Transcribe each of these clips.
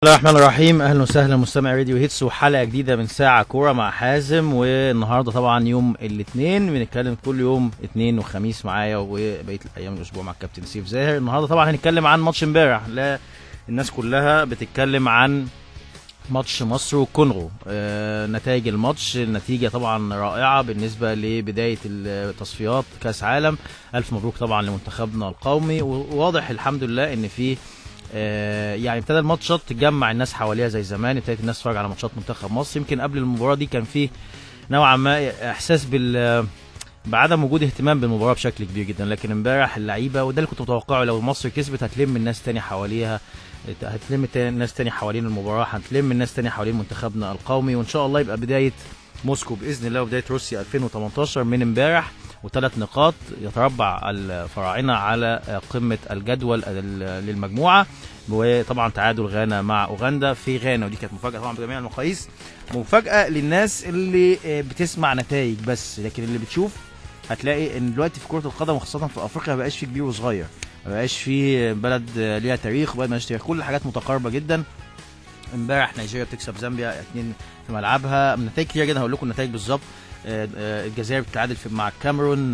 الله الرحمن الرحيم. اهلا وسهلا مستمعي راديو هيتس وحلقه جديدة من ساعة كورة مع حازم. والنهارده طبعا يوم الاثنين، بنتكلم كل يوم اثنين وخميس معايا وبقية الايام الاسبوع مع الكابتن سيف زاهر. النهارده طبعا هنتكلم عن ماتش امبارح، لا الناس كلها بتتكلم عن ماتش مصر والكونغو. نتائج الماتش، النتيجة طبعا رائعة بالنسبة لبداية التصفيات كاس عالم. الف مبروك طبعا لمنتخبنا القومي، وواضح الحمد لله ان في يعني ابتدى الماتشات تجمع الناس حواليها زي زمان، ابتدت الناس تتفرج على ماتشات منتخب مصر. يمكن قبل المباراة دي كان في نوعا ما احساس بعدم وجود اهتمام بالمباراة بشكل كبير جدا، لكن امبارح اللعيبة، وده اللي كنت متوقعه، لو مصر كسبت هتلم الناس تاني حواليها، هتلم الناس تاني حوالين المباراة، هتلم الناس تاني حوالين منتخبنا القومي، وان شاء الله يبقى بداية موسكو باذن الله وبداية روسيا 2018 من امبارح. وثلاث نقاط يتربع الفراعنة على قمة الجدول للمجموعة، وطبعا تعادل غانا مع اوغندا في غانا، ودي كانت مفاجاة طبعا بجميع المقاييس، مفاجاة للناس اللي بتسمع نتائج بس، لكن اللي بتشوف هتلاقي ان دلوقتي في كره القدم وخاصة في افريقيا ما بقاش في كبير وصغير، ما بقاش في بلد ليها تاريخ وبلد مالهاش تاريخ، كل الحاجات متقاربة جدا. امبارح نيجيريا بتكسب زامبيا 2 في ملعبها، نتائج كتيرة جدا هقول لكم النتائج بالظبط. الجزائر بتتعادل مع الكاميرون،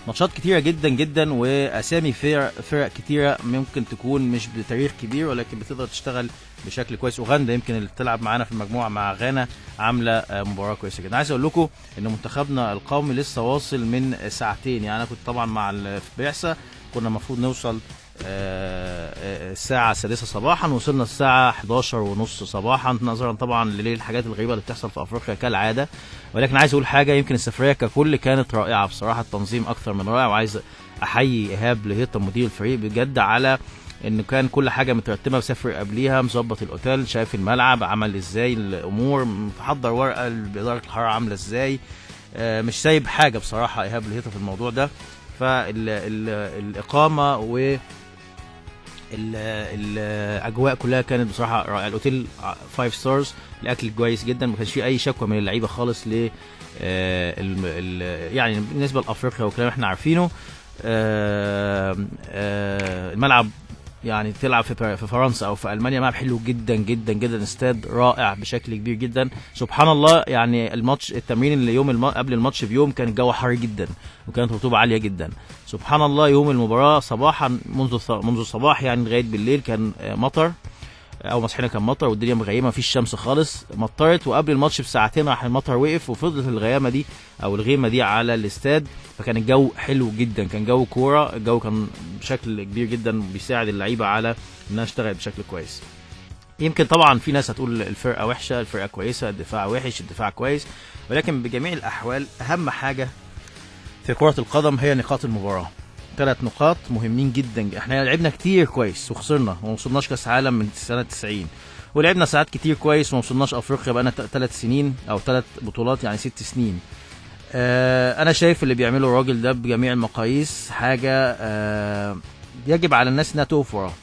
ماتشات كتيرة جدا جدا، واسامي فرق كتيرة ممكن تكون مش بتاريخ كبير ولكن بتقدر تشتغل بشكل كويس. اوغندا يمكن اللي بتلعب معانا في المجموعة مع غانا عامله مباراة كويسة جدا. عايز اقول لكم ان منتخبنا القومي لسه واصل من ساعتين، يعني انا كنت طبعا مع البعثة، كنا المفروض نوصل الساعة 6 صباحا، وصلنا الساعة 11:30 صباحا، نظرا طبعا للحاجات الغريبة اللي بتحصل في افريقيا كالعادة. ولكن عايز اقول حاجة، يمكن السفرية ككل كانت رائعة بصراحة، التنظيم اكثر من رائع، وعايز احيي ايهاب لهيطة مدير الفريق بجد على انه كان كل حاجة مترتبة، مسافر قبليها، مظبط الاوتيل، شايف الملعب عمل ازاي، الامور محضر ورقة بإدارة الحرارة عاملة ازاي، مش سايب حاجة بصراحة ايهاب لهيطة في الموضوع ده. فالإقامة و الاجواء كلها كانت بصراحة رائعة، الاوتيل 5 stars، الاكل كويس جدا، ما كانش فيه اي شكوى من اللعيبة خالص ل يعني بالنسبة لافريقيا والكلام احنا عارفينه. الملعب يعني تلعب في فرنسا او في المانيا، ملعب حلو جدا جدا جدا، استاد رائع بشكل كبير جدا. سبحان الله، يعني الماتش، التمرين اللي يوم قبل الماتش بيوم كان الجو حر جدا وكانت رطوبة عالية جدا. سبحان الله يوم المباراة صباحا منذ الصباح يعني لغاية بالليل كان مطر، اول ما صحينا كان مطر والدنيا مغيمه، مفيش شمس خالص، مطرت، وقبل الماتش بساعتين راح المطر وقف، وفضلت الغيامه دي او الغيمه دي على الاستاد، فكان الجو حلو جدا، كان جو كورة، الجو كان بشكل كبير جدا بيساعد اللعيبة على انها تشتغل بشكل كويس. يمكن طبعا في ناس هتقول الفرقة وحشة، الفرقة كويسة، الدفاع وحش، الدفاع كويس، ولكن بجميع الاحوال اهم حاجة في كره القدم هي نقاط المباراة. 3 نقاط مهمين جدا. احنا لعبنا كتير كويس وخسرنا وما وصلناش كاس عالم من سنة 90، ولعبنا ساعات كتير كويس وما وصلناش افريقيا، بقالنا 3 سنين او 3 بطولات يعني 6 سنين. انا شايف اللي بيعمله الراجل ده بجميع المقاييس حاجة يجب على الناس انها تقف وراه.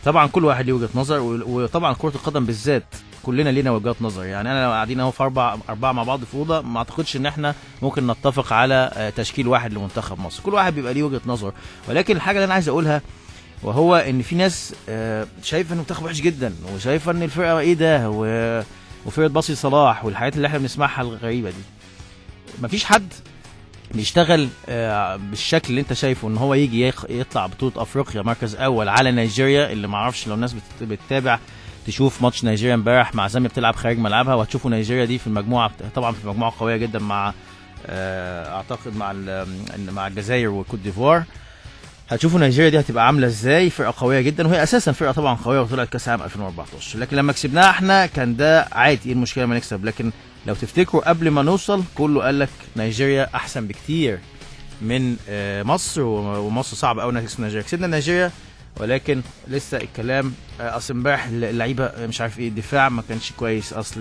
طبعا كل واحد ليه وجهه نظر، وطبعا كره القدم بالذات كلنا لينا وجهات نظر. يعني انا لو قاعدين اهو في اربعة مع بعض في اوضة، ما اعتقدش ان احنا ممكن نتفق على تشكيل واحد لمنتخب مصر، كل واحد بيبقى ليه وجهه نظر. ولكن الحاجة اللي انا عايز اقولها وهو ان في ناس شايفه ان المنتخب وحش جدا، وشايفه ان الفرقة ايه ده، وفرقه باصي صلاح والحاجات اللي احنا بنسمعها الغريبة دي. مفيش حد بيشتغل بالشكل اللي انت شايفه، ان هو يجي يطلع بطوله افريقيا مركز اول على نيجيريا، اللي ما اعرفش لو الناس بتتابع تشوف ماتش نيجيريا امبارح مع زامبيا بتلعب خارج ملعبها، وهتشوفوا نيجيريا دي في المجموعة، طبعا في مجموعة قوية جدا مع اعتقد مع الجزائر وكوت ديفوار. هتشوفوا نيجيريا دي هتبقى عامله ازاي، فرقه قوية جدا، وهي اساسا فرقه طبعا قوية وطلعت كاس عام 2014. لكن لما كسبناها احنا كان ده عادي، ايه المشكلة ما نكسب؟ لكن لو تفتكروا قبل ما نوصل كله قال لك نيجيريا احسن بكتير من مصر، ومصر صعب قوي انها تكسب نيجيريا. كسبنا نيجيريا، ولكن لسه الكلام اصل امبارح اللعيبة مش عارف ايه، الدفاع ما كانش كويس، اصل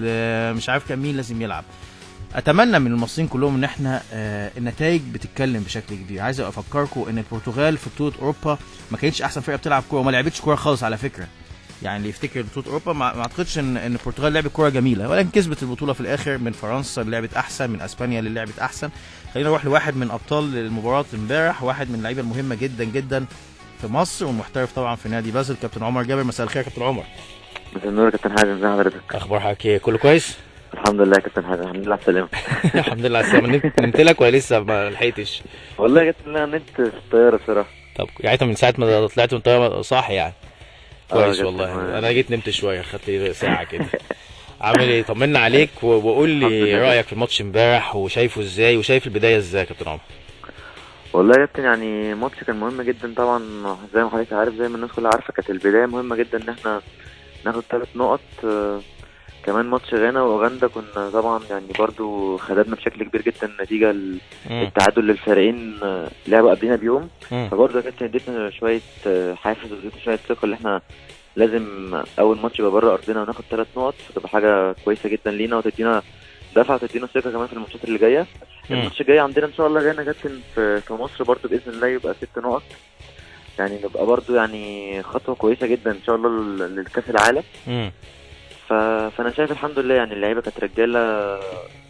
مش عارف كان مين لازم يلعب. اتمنى من المصريين كلهم ان احنا النتائج بتتكلم بشكل كبير. عايز افكركم ان البرتغال في بطوله اوروبا ما كانتش احسن فرقه بتلعب كورة، وما لعبتش كورة خالص على فكرة. يعني اللي يفتكر بطوله اوروبا ما اعتقدش ان البرتغال لعبت كورة جميلة، ولكن كسبت البطولة في الاخر من فرنسا اللي لعبت احسن، من اسبانيا اللي لعبت احسن. خلينا نروح لواحد من ابطال المباراة امبارح، واحد من اللعيبة المهمة جدا جدا في مصر والمحترف طبعا في نادي بازل، كابتن عمر جابر. مساء الخير يا كابتن عمر. مساء النور يا كابتن حازم، ازي حضرتك؟ اخبار حضرتك ايه؟ كله كويس؟ الحمد لله يا كابتن حازم، الحمد لله على السلامة. الحمد لله على السلامة. نمت لك ولا لسه ما لحقتش؟ والله يا كابتن انا نمت في الطيارة بصراحة. طب يعني انت من ساعة ما طلعت من الطيارة صاحي يعني؟ كويس والله. انا جيت نمت شوية، خدت لي ساعة كده. عامل ايه؟ طمنا عليك وقول لي رايك في الماتش امبارح، وشايفه ازاي، وشايف البداية ازاي يا كابتن عمر؟ والله يا كابتن يعني الماتش كان مهم جدا طبعا، زي ما حضرتك عارف، زي ما الناس كلها عارفه، كانت البداية مهمة جدا ان احنا ناخد 3 نقط. كمان ماتش غانا واوغندا كنا طبعا يعني برضو خدمنا بشكل كبير جدا نتيجة التعادل للفريقين لعبوا قبلنا بيوم، فبرضو يا كابتن اديتنا شوية حافز واديتنا شوية ثقة اللي احنا لازم اول ماتش يبقى بره ارضنا وناخد 3 نقط، فتبقى حاجة كويسة جدا لينا وتدينا دفعه وتدينا ثقة كمان في الماتشات اللي جاية. الماتش الجاي عندنا ان شاء الله غانا كابتن في مصر برضو باذن الله يبقى 6 نقط، يعني نبقى برضو يعني خطوة كويسة جدا ان شاء الله للكاس العالم. فانا شايف الحمد لله يعني اللعيبة كانت رجاله.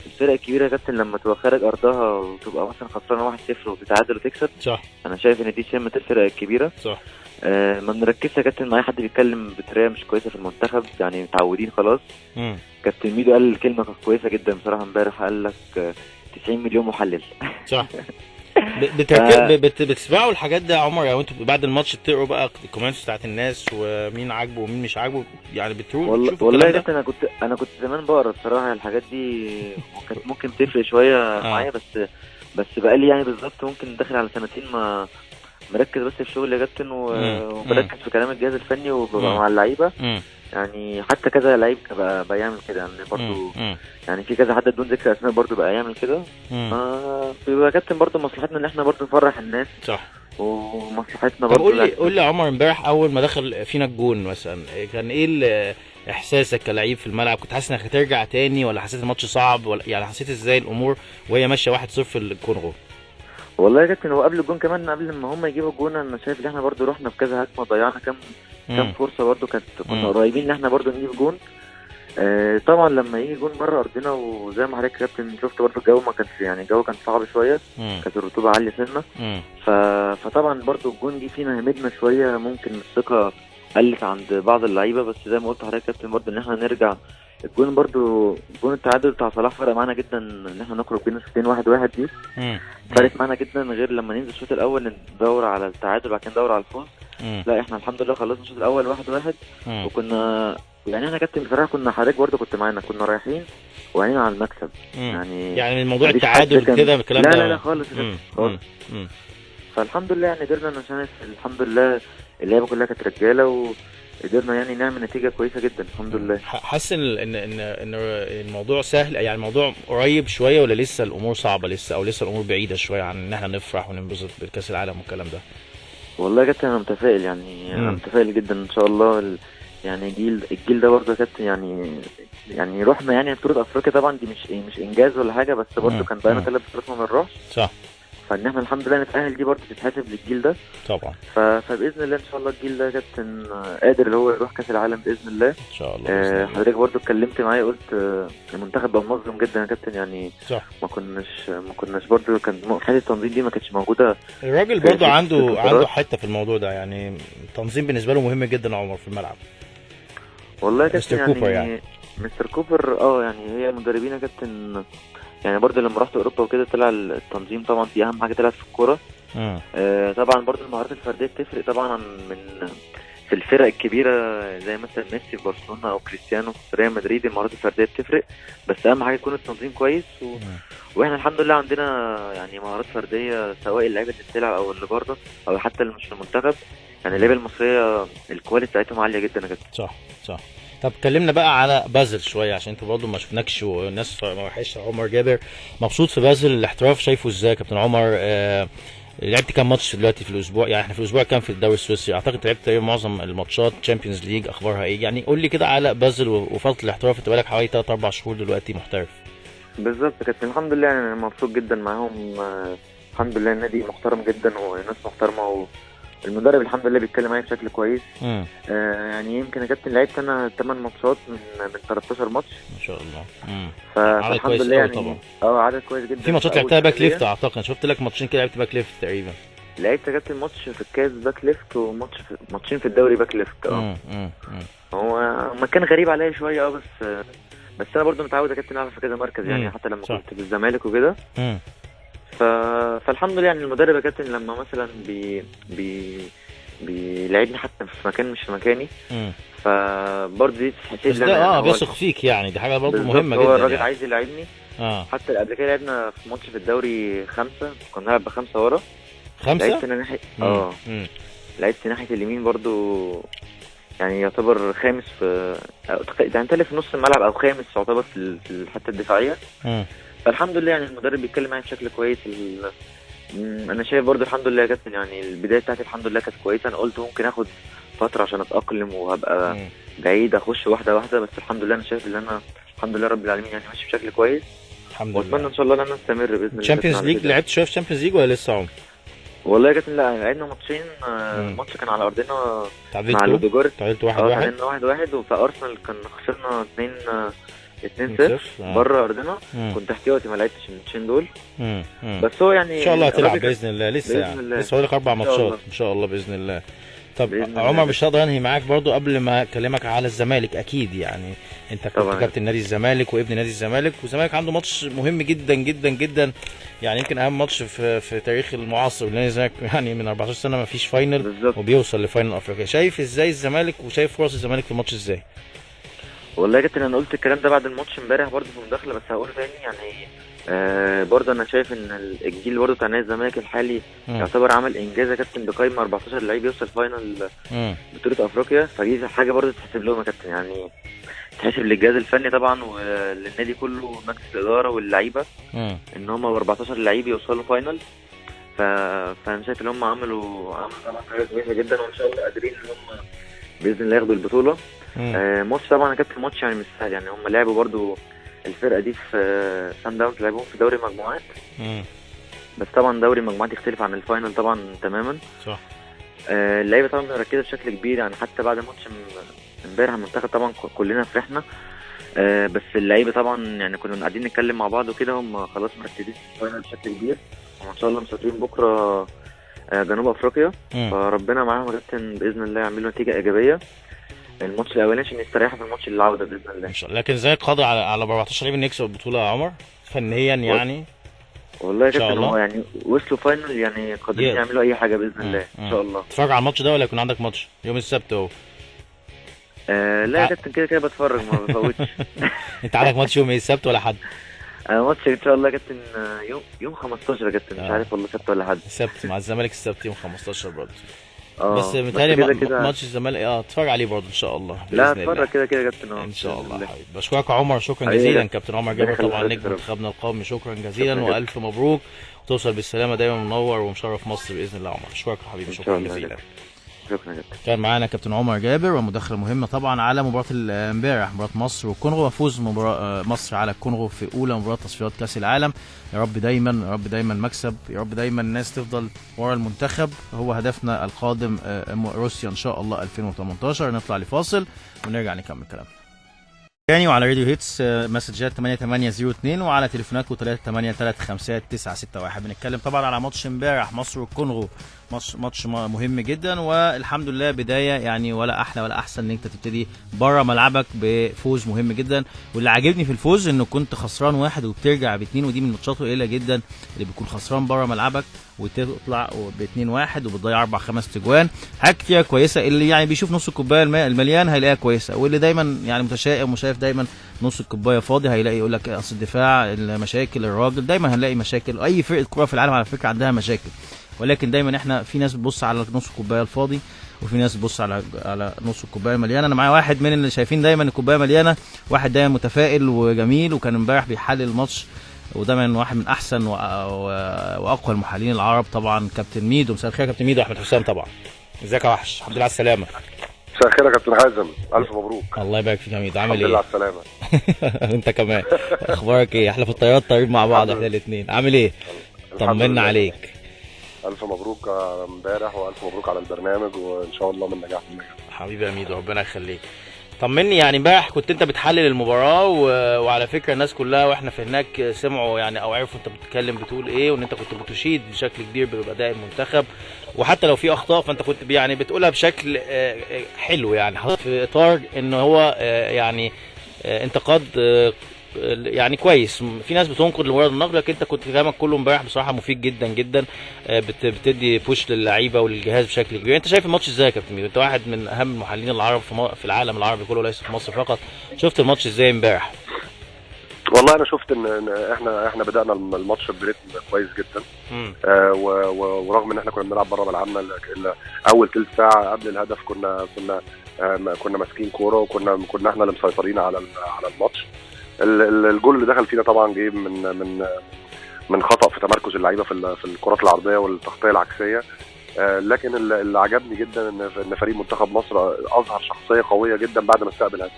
الفرق الكبيرة يا كابتن لما تبقى خارج ارضها وتبقى مثلا خسرانة 1-0 وتتعادل وتكسب، صح، انا شايف ان دي سمه الفرق الكبيرة، صح. ما بنركزش يا كابتن مع اي حد بيتكلم بطريقة مش كويسة في المنتخب، يعني متعودين خلاص. كابتن ميدو قال كلمة كانت كويسة جدا بصراحة امبارح، قال لك 90 مليون محلل. صح. بتسمعوا الحاجات ده يا عمر؟ يعني انتوا بعد الماتش بتقروا بقى ال comments بتاعت الناس ومين عاجبه ومين مش عاجبه؟ يعني بتروح والله يا كابتن انا كنت زمان بقرا بصراحة الحاجات دي، وكانت ممكن تفرق شوية معايا، بس بقالي يعني بالظبط ممكن داخل على سنتين ما مركز بس في شغل يا كابتن، وبركز في كلام الجهاز الفني وببقى مع اللعيبة. يعني حتى كذا لعيب بقى يعمل كده، يعني برضو يعني في كذا حد بدون ذكر اسماء برضو بقى يعمل كده. بيبقى كابتن برضو مصلحتنا ان احنا برضو نفرح الناس، صح، ومصلحتنا برضو. طب قول لي يا عمر، امبارح اول ما دخل فينا الجون مثلا، كان ايه احساسك كلاعب في الملعب؟ كنت حاسس انك هترجع تاني، ولا حسيت الماتش صعب، ولا يعني حسيت ازاي الامور وهي ماشية 1-0 للكونغو؟ والله يا كابتن هو قبل الجون كمان، قبل ما هم يجيبوا الجون، انا شايف ان احنا برضو رحنا بكذا هجمة، ضيعنا كام فرصة برضو، كنا قريبين ان احنا برضو نجيب جون. طبعا لما يجي جون بره ارضنا، وزي ما حضرتك يا كابتن شفت برضو الجو ما كانش يعني الجو كان صعب شوية، كانت الرطوبة عالية سنة، فطبعا برضو الجون جه فينا همدنا شوية، ممكن الثقة قلت عند بعض اللعيبة، بس زي ما قلت لحضرتك يا كابتن برضو ان احنا نرجع الجون، برضو جون التعادل بتاع صلاح فرق معانا جدا ان احنا نخرج بين الشوطين 1-1 دي فرقت معانا جدا، غير لما ننزل الشوط الاول ندور على التعادل بعد كده ندور على الفوز. لا احنا الحمد لله خلصنا الشوط الاول 1-1، وكنا يعني احنا كابتن بصراحة كنا حضرتك برضو كنت معانا، كنا رايحين وعينا على المكسب. يعني الموضوع التعادل كده الكلام ده لا لا خالص خالص. فالحمد لله يعني قدرنا، عشان الحمد لله اللعيبة كلها كانت رجاله، وقدرنا يعني نعمل نتيجة كويسة جدا الحمد لله. حاسس ان ان ان الموضوع سهل، يعني الموضوع قريب شوية، ولا لسه الامور صعبة لسه، او لسه الامور بعيدة شوية عن ان احنا نفرح وننبسط بالكاس العالم والكلام ده؟ والله يا كابتن انا متفائل، يعني انا متفائل جدا ان شاء الله. يعني الجيل ده برضه يا كابتن يعني رحنا يعني بطوله افريقيا، طبعا دي مش انجاز ولا حاجة، بس برضه كان بقالنا 3 بطولات ما بنروحش، صح، فان احنا الحمد لله نتاهل دي برضه تتحسب للجيل ده طبعا. فباذن الله ان شاء الله الجيل ده يا كابتن قادر اللي هو يروح كاس العالم باذن الله ان شاء الله. حضرتك برضه اتكلمت معايا قلت المنتخب بقى منظم جدا يا كابتن، يعني صح، ما كناش برضه كان حتة التنظيم دي ما كانتش موجودة. الراجل برضه عنده حتة في الموضوع ده، يعني التنظيم بالنسبة له مهم جدا عمر في الملعب. والله يا كابتن يعني مستر كوبر يعني هي المدربين يا كابتن، يعني برضه لما رحت اوروبا وكده طلع التنظيم طبعا دي اهم حاجة طلعت في الكورة. طبعا برضه المهارات الفردية بتفرق طبعا من في الفرق الكبيرة زي مثلا ميسي في برشلونة او كريستيانو في ريال مدريد، المهارات الفردية بتفرق، بس اهم حاجة يكون التنظيم كويس. واحنا الحمد لله عندنا يعني مهارات فردية، سواء اللعيبة اللي بتلعب او اللي بره او حتى اللي مش في المنتخب، يعني اللعيبة المصرية ال quality بتاعتهم عالية جدا يا كابتن. صح صح. طب كلمنا بقى على بازل شوية، عشان انت برضه ما شفناكش والناس ما وحش. عمر جابر مبسوط في بازل، الاحتراف شايفه ازاي يا كابتن عمر؟ لعبت كام ماتش دلوقتي في الاسبوع؟ يعني احنا في الاسبوع كام في الدوري السويسري؟ اعتقد لعبت تقريبا معظم الماتشات. Champions League اخبارها ايه؟ يعني قول لي كده على بازل وفترة الاحتراف، انت بقالك حوالي 3-4 شهور دلوقتي محترف. بالظبط يا كابتن، الحمد لله يعني انا مبسوط جدا معاهم، الحمد لله النادي محترم جدا وناس محترمه، المدرب الحمد لله بيتكلم معايا بشكل كويس. يعني يمكن يا كابتن لعبت انا 8 ماتشات من 13 ماتش ما شاء الله. فالحمد لله يعني طبعا عدد كويس جدا. في ماتشات لعبتها back left اعتقد، شفت لك ماتشين كده لعبت back left تقريبا. لعبت يا كابتن ماتش في الكاس back left، وماتش ماتشين في الدوري back left. هو مكان غريب عليا شوية، بس انا برضو متعود يا كابتن العب في كذا مركز يعني، حتى لما كنت في الزمالك وكده. فالحمد لله يعني المدرب يا كابتن لما مثلا بيلعبني حتى في مكان مش في مكاني، فبرضه دي تحسين لنا بيثق فيك يعني، دي حاجة برضه مهمة جدا. هو الراجل يعني عايز يلعبني. حتى قبل كده لعبنا في ماتش في الدوري 5، كنا نلعب ب5 ورا. 5؟ لعبت انا ناحية لعبت ناحية اليمين برضو، يعني يعتبر خامس في يعني تالت في نص الملعب او خامس يعتبر في الحتة الدفاعية. فالحمد لله يعني المدرب بيتكلم معايا بشكل كويس. انا شايف برضو الحمد لله يا كابتن يعني البداية بتاعتي الحمد لله كانت كويسة. انا قلت ممكن اخد فترة عشان اتاقلم وهبقى بعيد اخش واحدة واحدة، بس الحمد لله انا شايف ان انا الحمد لله رب العالمين يعني ماشي بشكل كويس الحمد لله، واتمنى ان شاء الله ان انا استمر باذن الله. Champions League لعبت شوية في Champions League ولا لسه عمر؟ والله يا كابتن لا، لعبنا ماتشين. الماتش كان على ارضنا مع لودوجوريتس، تعادلت 1-1. تعادلنا 1-1، وفي ارسنال كان خسرنا 2-0 بره ارضنا. كنت احتياطي ما لعبتش الماتشين دول. بس هو يعني ان شاء الله هتلعب باذن الله، لسه يعني لسه فاضلك 4 ماتشات ان شاء الله باذن الله. طب عمر مش هقدر انهي معاك برضو قبل ما اكلمك على الزمالك، اكيد يعني انت كنت كابتن نادي الزمالك وابن نادي الزمالك، والزمالك عنده ماتش مهم جدا جدا جدا، يعني يمكن اهم ماتش في تاريخ المعاصر لنادي الزمالك، يعني من 14 سنة ما فيش final بالزبط. وبيوصل ل final افريقيا. شايف ازاي الزمالك وشايف فرص الزمالك في الماتش ازاي؟ والله يا كابتن انا قلت الكلام ده بعد الماتش امبارح برضو في مداخله، بس هقوله تاني يعني. برضه انا شايف ان الجيل برضه بتاع نادي الزمالك الحالي يعتبر عمل انجاز يا كابتن بقايمه 14 لعيب يوصل final بطوله افريقيا، فدي حاجة برضه تحسب لهم يا كابتن، يعني تحسب للجهاز الفني طبعا وللنادي كله ومجلس الادارة واللعيبة ان هم 14 لعيب يوصلوا final. فانا شايف ان هم عملوا طبعا حاجة كويسة جدا، وان شاء الله قادرين ان هم باذن الله ياخدوا البطولة. ماتش طبعا يا كابتن ماتش يعني مش سهل، يعني هم لعبوا برضه الفرقة دي في سان داونز، لعبوهم في دوري مجموعات. بس طبعا دوري المجموعات يختلف عن ال final طبعا تماما. صح. اللعيبة طبعا مركزه بشكل كبير، يعني حتى بعد ماتش امبارح المنتخب طبعا كلنا فرحنا، بس اللعيبة طبعا يعني كنا قاعدين نتكلم مع بعض وكده، هم خلاص مركزين في ال final بشكل كبير، وان شاء الله مسافرين بكره جنوب افريقيا. فربنا معاهم يا كابتن باذن الله يعملوا نتيجة ايجابية الماتش الاولاني عشان يستريحوا في الماتش العودة باذن الله. ان شاء الله. لكن ازاي قادر على 14 لعيب ان يكسب البطولة يا عمر فنيا يعني؟ والله يا كابتن هو يعني وصلوا final، يعني قادرين يعملوا اي حاجة باذن الله ان شاء الله. تتفرج على الماتش ده ولا يكون عندك ماتش يوم السبت اهو؟ لا يا كابتن كده كده بتفرج ما بفوتش. انت عندك ماتش يوم ايه، السبت ولا حد؟ انا ماتش ان شاء الله يا كابتن يوم 15 يا كابتن، مش عارف والله سبت ولا حد. السبت مع الزمالك، السبت يوم 15 برضه. بس متهيألي ماتش الزمالك اتفرج عليه برضه ان شاء الله. لا اتفرج كده كده يا كابتن ان شاء الله حبيبي. بشكرك يا عمر، شكرا جزيلا. كابتن عمر جابر طبعا نجم منتخبنا القومي، شكرا جزيلا والف مبروك، وتوصل بالسلامة دايما منور ومشرف مصر باذن الله. عمر اشكرك يا حبيبي، شكرا جزيلا. شكرا جدا. كان معانا كابتن عمر جابر ومداخله مهمة طبعا على مباراة امبارح، مباراة مصر والكونغو، وفوز مباراة مصر على الكونغو في اولى مباراة تصفيات كاس العالم. يا رب دايما، يا رب دايما مكسب، يا رب دايما الناس تفضل ورا المنتخب، هو هدفنا القادم روسيا ان شاء الله 2018. نطلع لفاصل ونرجع نكمل كلامنا تاني. وعلى راديو هيتس مسجات 8802 وعلى تليفوناتكم 3835961. بنتكلم طبعا على ماتش امبارح مصر والكونغو، ماتش مهم جدا، والحمد لله بداية يعني ولا احلى ولا احسن ان انت تبتدي بره ملعبك بفوز مهم جدا. واللي عاجبني في الفوز انه كنت خسران 1 وبترجع ب2، ودي من الماتشات القليلة جدا اللي بيكون خسران بره ملعبك وتطلع ب2-1 وبتضيع 4-5 تجوان. حاجات كتير كويسة، اللي يعني بيشوف نص الكوباية المليان هيلاقيها كويسة، واللي دايما يعني متشائم وشايف دايما نص الكوباية فاضي هيلاقي يقول لك اصل الدفاع، المشاكل، الراجل دايما هنلاقي مشاكل. اي فرقه كورة في العالم على فكرة عندها مشاكل، ولكن دايما احنا في ناس بتبص على نص الكوباية الفاضي وفي ناس بتبص على نص الكوباية المليانة. انا معايا واحد من اللي شايفين دايما الكوباية مليانة، واحد دايما متفائل وجميل، وكان امبارح بيحلل الماتش، ودايما واحد من احسن واقوى المحللين العرب طبعا كابتن ميدو. مساء الخير يا كابتن ميدو. احمد حسام طبعا، ازيك يا وحش؟ الحمد لله على السلامة. مساء الخير يا كابتن حازم، الف مبروك. الله يبارك فيك يا ميدو، عامل ايه؟ الحمد لله على السلامة. انت كمان اخبارك ايه؟ احنا في الطيارات طيب مع بعض احنا الاثنين. عامل ايه؟ طمنا عليك. الف مبروك امبارح والف مبروك على البرنامج، وان شاء الله من نجاح لنجاح. حبيبي يا ميدو، ربنا يخليك. طمني، يعني امبارح كنت انت بتحلل المباراة وعلى فكرة الناس كلها واحنا في هناك سمعوا يعني او عرفوا انت بتتكلم بتقول ايه، وان انت كنت بتشيد بشكل كبير باداء المنتخب، وحتى لو في اخطاء فانت كنت يعني بتقولها بشكل حلو، يعني في اطار ان هو يعني انتقاد يعني كويس. في ناس بتنقد لمجرد النقد، لكن انت كنت كلامك كله امبارح بصراحة مفيد جدا جدا، بتدي push للعيبة وللجهاز بشكل كبير. انت شايف الماتش ازاي يا كابتن ميدو؟ انت واحد من اهم المحللين العرب في العالم العربي كله، ليس في مصر فقط. شفت الماتش ازاي امبارح؟ والله انا شفت ان احنا بدانا الماتش بريتم كويس جدا، ورغم ان احنا كنا بنلعب بره ملعبنا اول ثلث ساعة قبل الهدف كنا ماسكين كورة، وكنا احنا اللي مسيطرين على الماتش. الجول اللي دخل فينا طبعا جه من من خطأ في تمركز اللعيبة في الكرات العرضية والتغطيه العكسيه، لكن اللي عجبني جدا ان فريق منتخب مصر اظهر شخصية قوية جدا بعد ما استقبل هدف،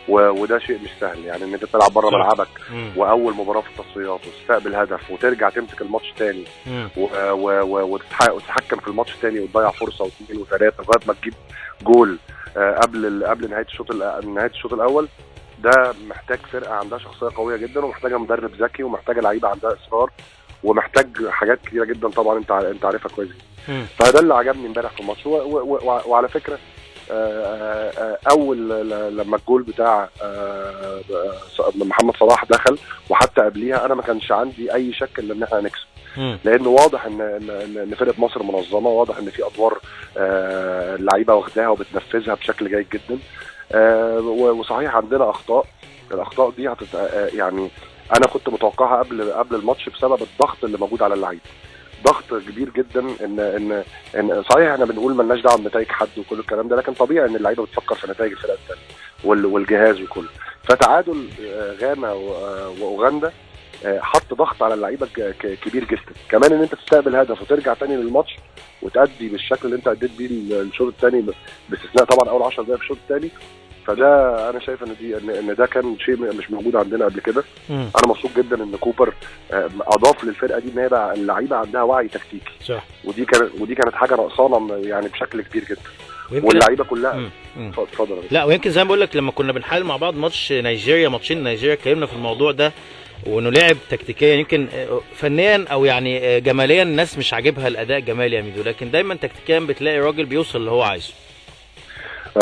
وده شيء مش سهل، يعني ان انت تلعب بره ملعبك واول مباراة في التصفيات وتستقبل هدف وترجع تمسك الماتش تاني وتتحكم في الماتش تاني وتضيع فرصة واثنين وثلاثة لغاية ما تجيب جول قبل نهاية الشوط الاول. ده محتاج فرقه عندها شخصية قوية جدا، ومحتاجة مدرب ذكي، ومحتاجة لعيبة عندها اصرار، ومحتاج حاجات كتيرة جدا طبعا انت عارفها كويس. فده اللي عجبني امبارح في الماتش. وعلى فكرة اول لما الجول بتاع محمد صلاح دخل، وحتى قبليها انا ما كانش عندي اي شك ان احنا هنكسب، لانه واضح ان فرقه مصر منظمة، واضح ان في ادوار اللعيبة واخداها وبتنفذها بشكل جيد جدا. وصحيح عندنا اخطاء، الاخطاء دي يعني انا كنت متوقعها قبل الماتش بسبب الضغط اللي موجود على اللعيبة، ضغط كبير جدا. ان ان صحيح احنا بنقول مالناش دعوه بنتائج حد وكل الكلام ده، لكن طبيعي ان اللعيبة بتفكر في نتائج الفرق الثانية والجهاز وكله. فتعادل غانا واوغندا حط ضغط على اللعيبة كبير جدا. كمان ان انت تستقبل هدف وترجع تاني للماتش وتأدي بالشكل اللي انت اديت بيه الشوط الثاني، باستثناء طبعا اول 10 دقائق في الشوط الثاني، فده انا شايف ان دي ان ده كان شيء مش موجود عندنا قبل كده. انا مبسوط جدا ان كوبر اضاف للفرقة دي ان هي بقى اللعيبة عندها وعي تكتيكي، صح. ودي كانت حاجة ناقصانا يعني بشكل كبير جدا، واللعيبة كلها. اتفضل. لا، ويمكن زي ما بقول لك لما كنا بنحلل مع بعض ماتش نيجيريا، ماتشين نيجيريا، اتكلمنا في الموضوع ده، وانه لعب تكتيكيا يمكن فنيا او يعني جماليا الناس مش عاجبها الاداء الجمالي يا ميدو، لكن دايما تكتيكيا بتلاقي راجل بيوصل اللي هو عايزه.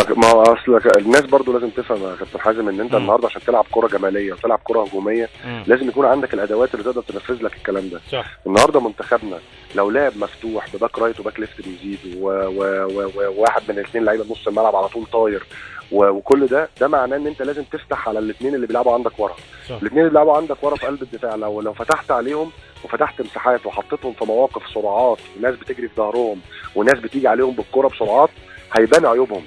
ما هو اصل الناس برضو لازم تفهم يا كابتن حازم ان انت النهارده عشان تلعب كره جمالية وتلعب كره هجومية لازم يكون عندك الادوات اللي تقدر تنفذ لك الكلام ده. صح. النهارده منتخبنا لو لعب مفتوح ب back right و back left بيزيد وواحد من الاثنين لعيبة نص الملعب على طول طاير وكل ده معناه ان انت لازم تفتح على الاثنين اللي بيلعبوا عندك ورا. الاثنين اللي بيلعبوا عندك ورا في قلب الدفاع لو فتحت عليهم وفتحت مساحات وحطيتهم في مواقف سرعات وناس بتجري في ظهرهم وناس بتيجي عليهم بالكرة بسرعات، هيبان عيوبهم.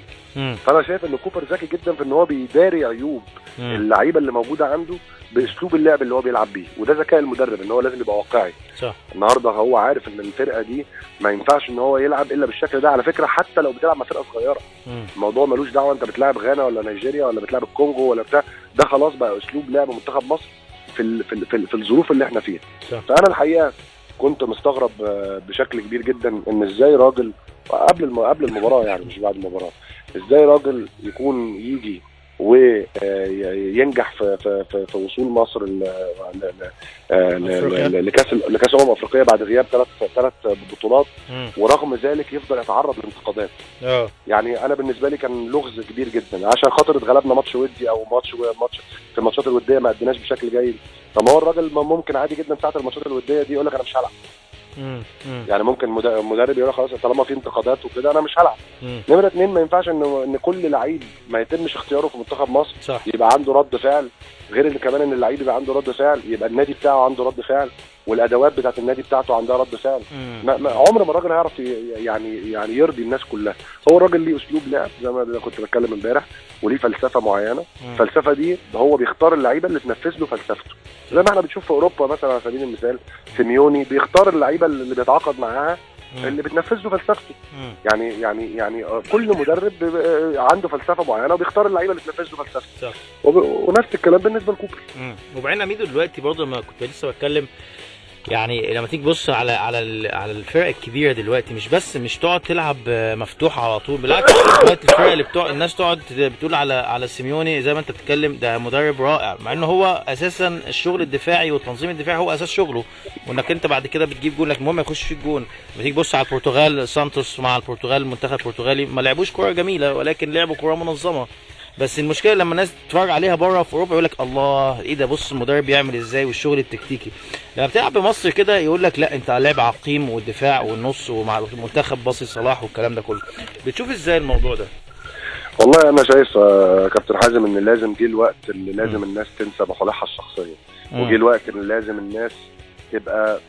فانا شايف ان كوبر ذكي جدا في ان هو بيداري عيوب اللعيبة اللي موجودة عنده باسلوب اللعب اللي هو بيلعب بيه، وده ذكاء المدرب ان هو لازم يبقى واقعي. صح. النهارده هو عارف ان الفرقة دي ما ينفعش ان هو يلعب الا بالشكل ده. على فكرة حتى لو بتلعب مع فرقه صغيرة، الموضوع ملوش دعوه انت بتلعب غانا ولا نيجيريا ولا بتلعب الكونغو ولا بتاع ده، خلاص بقى اسلوب لعب منتخب مصر في في في, في الظروف اللي احنا فيها. صح. فانا الحقيقة كنت مستغرب بشكل كبير جدا ان ازاي راجل قبل المباراة، يعني مش بعد المباراة، ازاي راجل يكون يجي وينجح في في في وصول مصر لكاس افريقيا بعد غياب ثلاث بطولات، ورغم ذلك يفضل يتعرض لانتقادات. يعني انا بالنسبة لي كان لغز كبير جدا، عشان خاطر اتغلبنا ماتش ودي او ماتش في الماتشات الودية ما اديناش بشكل جيد. طب ما هو الراجل ممكن عادي جدا ساعة الماتشات الودية دي يقول لك انا مش هلعب. يعني ممكن مدرب يقول خلاص طالما في انتقادات وكده انا مش هلعب. نمره 2، ما ينفعش ان كل لعيب ما يتمش اختياره في منتخب مصر. صح. يبقى عنده رد فعل، غير ان كمان ان اللعيب يبقى عنده رد فعل، يبقى النادي بتاعه عنده رد فعل، والادوات بتاعت النادي بتاعته عندها رد فعل. ما عمر ما الراجل هيعرف يعني يرضي الناس كلها. هو الراجل ليه اسلوب لعب زي ما كنت بتكلم امبارح، وليه فلسفة معينة. الفلسفة دي هو بيختار اللعيبة اللي تنفذ له فلسفته، زي ما احنا بنشوف في اوروبا مثلا على سبيل المثال سيميوني بيختار اللعيبة اللي بيتعاقد معاها اللي بتنفذ له فلسفته. يعني كل مدرب عنده فلسفة معينة وبيختار اللعيبة اللي تنفذ له فلسفته. ونفس الكلام بالنسبة لكوبر. وبعدين ميدو دلوقتي برضه ما كنت لسه بتكلم يعني لما تيجي تبص على على الفرق الكبيرة دلوقتي، مش بس مش تقعد تلعب مفتوح على طول، بالعكس دلوقتي الفرق اللي بتوع الناس تقعد بتقول على سيميوني زي ما انت بتتكلم ده مدرب رائع، مع انه هو اساسا الشغل الدفاعي والتنظيم الدفاعي هو اساس شغله، وانك انت بعد كده بتجيب جول لك المهم يخش فيك جول. لما تيجي تبص على البرتغال، سانتوس مع البرتغال، المنتخب البرتغالي ما لعبوش كره جميلة ولكن لعبوا كره منظمة. بس المشكلة لما الناس تتفرج عليها بره في اوروبا يقول لك الله ايه ده، بص المدرب بيعمل ازاي والشغل التكتيكي. لما بتلعب بمصر كده يقول لك لا انت لعب عقيم والدفاع والنص ومع المنتخب باصي صلاح والكلام ده كله. بتشوف ازاي الموضوع ده؟ والله انا شايف كابتن حازم ان لازم جه الوقت اللي لازم الناس تنسى مصالحها الشخصية، وجه الوقت اللي لازم الناس تبقى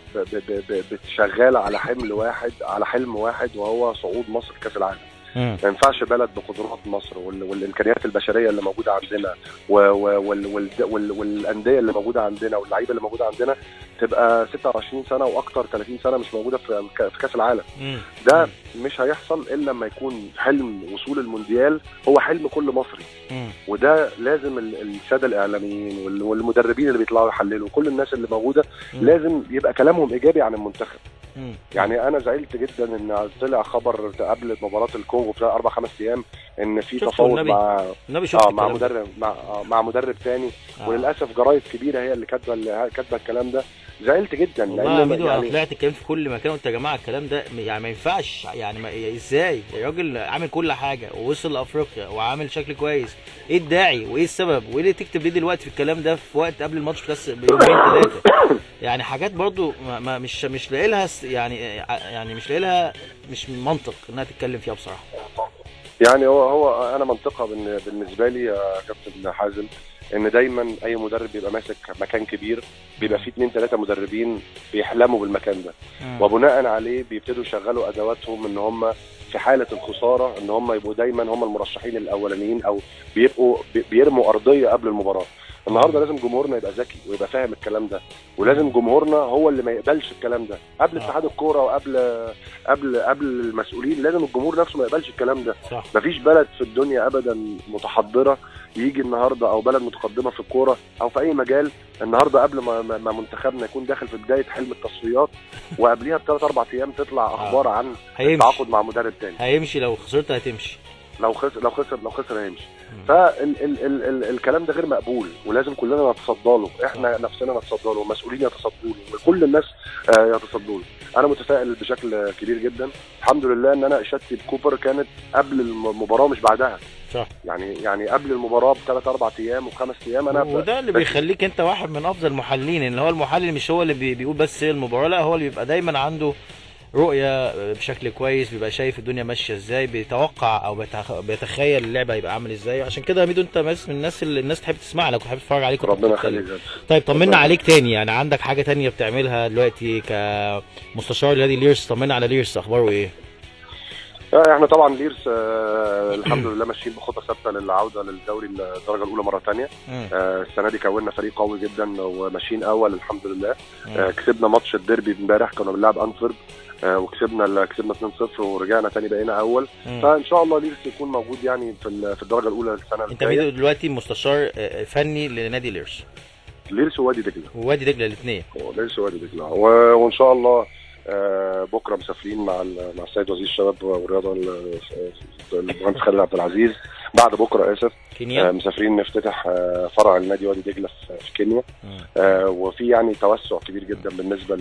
بتشغال على حمل واحد، على حلم واحد، وهو صعود مصر كاس العالم. ما ينفعش بلد بقدرات مصر والامكانيات البشرية اللي موجودة عندنا والاندية اللي موجودة عندنا واللعيبة اللي موجودة عندنا تبقى 26 سنة واكتر 30 سنة مش موجودة في كاس العالم. ده مش هيحصل الا لما يكون حلم وصول المونديال هو حلم كل مصري. وده لازم السادة الاعلاميين والمدربين اللي بيطلعوا يحللوا كل الناس اللي موجودة لازم يبقى كلامهم ايجابي عن المنتخب. يعني انا زعلت جدا ان طلع خبر قبل مباراة الكونغو بتاع 4-5 ايام ان في تفاوض مع مع مدرب مع مدرب تاني. وللاسف جرايد كبيرة هي اللي كاتبه الكلام ده. زعلت جدا لان يعني طلعت اتكلمت في كل مكان قلت يا جماعة الكلام ده يعني ما ينفعش، يعني ازاي الراجل عامل كل حاجة ووصل لافريقيا وعامل شكل كويس، ايه الداعي وايه السبب وايه اللي تكتب ليه دلوقتي في الكلام ده في وقت قبل الماتش بس بيومين 3؟ يعني حاجات برضو ما مش لاقي لها، يعني مش لاقي لها، مش منطق انها تتكلم فيها بصراحة. يعني هو انا منطقة بالنسبة لي يا كابتن حازم ان دايما اي مدرب بيبقى ماسك مكان كبير بيبقى فيه 2-3 مدربين بيحلموا بالمكان ده، وبناء عليه بيبتدوا يشغلوا ادواتهم ان هم في حاله الخسارة ان هم يبقوا دايما هم المرشحين الاولانيين او بيبقوا بيرموا ارضية قبل المباراة. النهارده لازم جمهورنا يبقى ذكي ويبقى فاهم الكلام ده، ولازم جمهورنا هو اللي ما يقبلش الكلام ده قبل اتحاد الكورة وقبل قبل قبل المسؤولين. لازم الجمهور نفسه ما يقبلش الكلام ده. مفيش بلد في الدنيا ابدا متحضره يجي النهارده او بلد متقدمة في الكورة او في اي مجال النهارده قبل ما منتخبنا يكون داخل في بداية حلم التصفيات وقبليها ب3-4 ايام تطلع اخبار عن التعاقد مع مدرب تاني. هيمشي لو خسرت، هتمشي لو خسر هيمشي. فالكلام ده غير مقبول ولازم كلنا نتصدى له، احنا نفسنا نتصدى له، والمسؤولين يتصدوا له، وكل الناس يتصدوا له. انا متفائل بشكل كبير جدا الحمد لله ان انا اشادتي بكوبر كانت قبل المباراة مش بعدها. صح. يعني قبل المباراة ب3-4 ايام و5 ايام. انا وده اللي بيخليك انت واحد من افضل المحللين، ان هو المحلل مش هو اللي بيقول بس المباراة، لا هو اللي بيبقى دايما عنده رؤية بشكل كويس، بيبقى شايف الدنيا ماشية ازاي، بيتوقع او بيتخيل اللعبة هيبقى عامل ازاي. عشان كده يا ميدو انت بس من الناس اللي الناس تحب تسمع لك وتحب تتفرج عليك. ربنا يخليك. طيب طمنا عليك تاني، يعني عندك حاجة تانية بتعملها دلوقتي كمستشار لنادي ليرس؟ طمنا على ليرس، اخباره ايه؟ احنا طبعا ليرس الحمد لله ماشيين بخطه ثابتة للعودة للدوري الدرجة الاولى مرة ثانية. السنة دي كونا فريق قوي جدا وماشيين اول الحمد لله. كسبنا ماتش الديربي امبارح، كنا بنلعب انفرد وكسبنا 2-0 ورجعنا تاني بقينا اول. فان شاء الله ليرس يكون موجود يعني في الدرجة الاولى السنة الجاية. انت دلوقتي مستشار فني لنادي ليرس. ليرس ووادي دجله. ووادي دجله الاثنين. ليرس ووادي دجله وان شاء الله بكره مسافرين مع السيد وزير الشباب والرياضة المهندس خالد عبد العزيز، بعد بكره اسف، كينيا. مسافرين نفتتح فرع النادي وادي دجله في كينيا. وفي يعني توسع كبير جدا بالنسبة